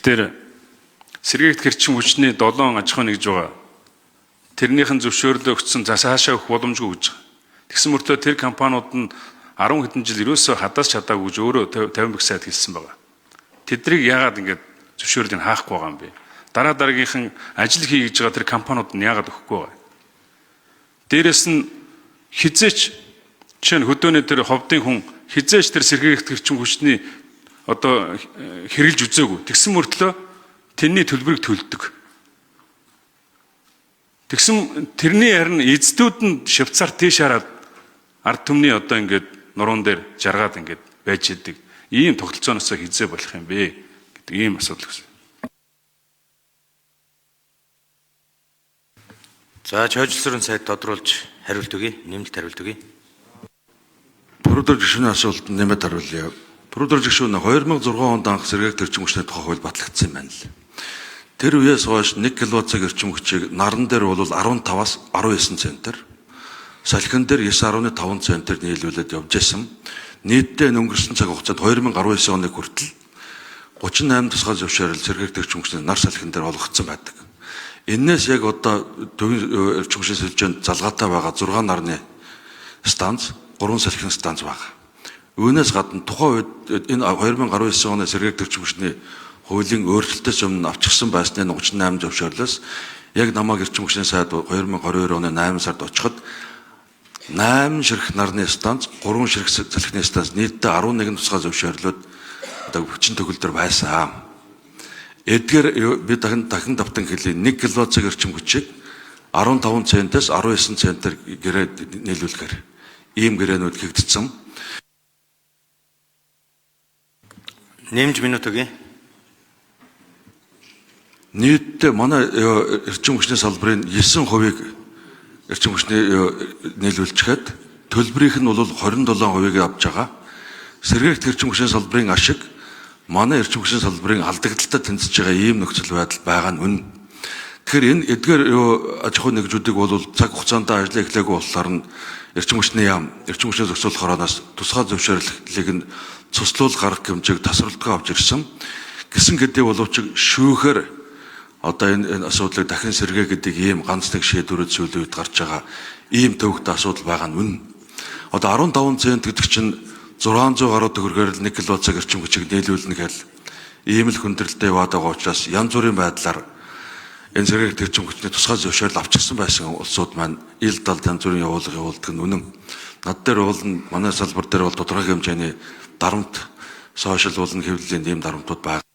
Тэгэхээр сэргээгдэх эрчим хүчний 7 аж ахуйн нэгж байгаа. Тэрнийх нь зөвшөөрлөө өгсөн, за цаашаа өгөх боломжгүй гэж байгаа. Тэгсэн мөртөө тэр компаниуд нь 10 хэдэн жил ерөөсөө хадаас чадаагүй гэж өөрөө 50 бэг сайд хэлсэн байгаа. Тэдрийг яагаад ингэж зөвшөөрлийг хаахгүй байгаа юм бэ? Дараа дараагийнхан ажил хий гэж байгаа тэр компаниуд нь яагаад өгөхгүй байгаа юм? Дээрэс нь хизээч жишээ нь хөдөөний тэр ховдын хүн хизээч тэр сэргээгдэх эрчим хүчний одоо хэрэглэж үзээгүй. Тэгсэн мөртлөө тэрний төлбөрийг төлдөг. Тэгсэн тэрний харин эздүүд нь Швейцар тийш хараад ард түмний одоо ингээд нуруунд дээр жаргаад ингээд байж идэг. Ийм тогтолцооноос хизээ болох юм бэ гэдэг ийм асуудал гэсэн. За, чойжилсрын сайд тодруулж хариулт өгье. Нэмэлт хариулт өгье. Пүрдэр гишүүний асуултанд нэмэлт хариулъя. Пүрдэр гишүүн, 2006 онд анх сэргээгдэх эрчим хүчний тухай хууль батлагдсан юм байна л. Тэр үеэс хойш 1 кВт цаг эрчим хүчийг наран дээр бол 15-аас 19 центээр, салхин дээр 9.5 центээр нийлүүлээд явж исэн. Нийтдээ энэ өнгөрсөн цаг хугацаанд 2019 оны хүртэл 38 тусгай зөвшөөрөл сэргээгдэх эрчим хүчний нар салхин дээр олгогдсон байдаг. Энээс яг одоо төвийн эрчим хүчний сүлжээнд залгаатай байгаа 6 нарны станц, 3 салхин станц байна. Үүнээс гадна тухайн үед энэ 2019 оны сэргээгдэх эрчим хүчний хуулийн өөрчлөлтөөс өмнө авчихсан байсны 38 зөвшөөрлөөс яг намайг эрчим хүчний сайд 2022 оны 8 сард очиход 8 ширхэг нарны станц, 3 ширхэг салхины станц, нийтдээ 11 тусгай зөвшөөрлүүд одоо хүчин төгөлдөр байсан. Эдгээр би дахин давтан хэлье. 1 кВт цаг эрчим хүчийг 15 центээс 19 центээр гэрээ нийлүүлэхээр ийм гэрээнүүд хийгдсэн. Нэмж минут өгье. Нийтдээ манай эрчим хүчний салбарын 9%-ийг эрчим хүчний нийлүүлчихэд төлбөрийнх нь бол 27%-ийг авч байгаа. Сэргээгдэх эрчим хүчний салбарын ашиг манай эрчим хүчний салбарын алдагдaltaй тэнцэж байгаа ийм нөхцөл байдал байгаа нь үнэн. Тэгэхээр энэ эдгээр аж ахуйн нэгжүүдийг бол цаг хугацаанд ажлаа эхлээгүй болохоор нь эрчим хүчний яам, эрчим хүчний зохицуулах хорооноос тусгай зөвшөөрлийг нь цуслуул гаргах хэмжээг тасралтгүй авч ирсэн. Гисэн гэдэг боловч шүүхээр одоо энэ асуудлыг дахин сэргээ гэдэг ийм ганц нэг шийдвэрүүд сүүлийн үед гарч байгаа ийм төвөгтэй асуудал байгаа нь үнэн. Одоо 15 цент гэдэг чинь 600 гаруй төгрөгөөр л 1 кВт цаг эрчим хүчийг нийлүүлнэ гэл ийм л хүндрэлтэй яваад байгаа учраас янз бүрийн байдлаар энэ сэргээгдэх эрчим хүчний тусгай зөвшөөрөл авчихсан байсан улсууд маань ил далд янз бүрийн явуулга явуулдаг нь үнэн. Над дээр бол манай салбар дээр бол тодорхой хэмжээний дарамт, сошиал болон хэвлэлийн ийм дарамтууд байгаа.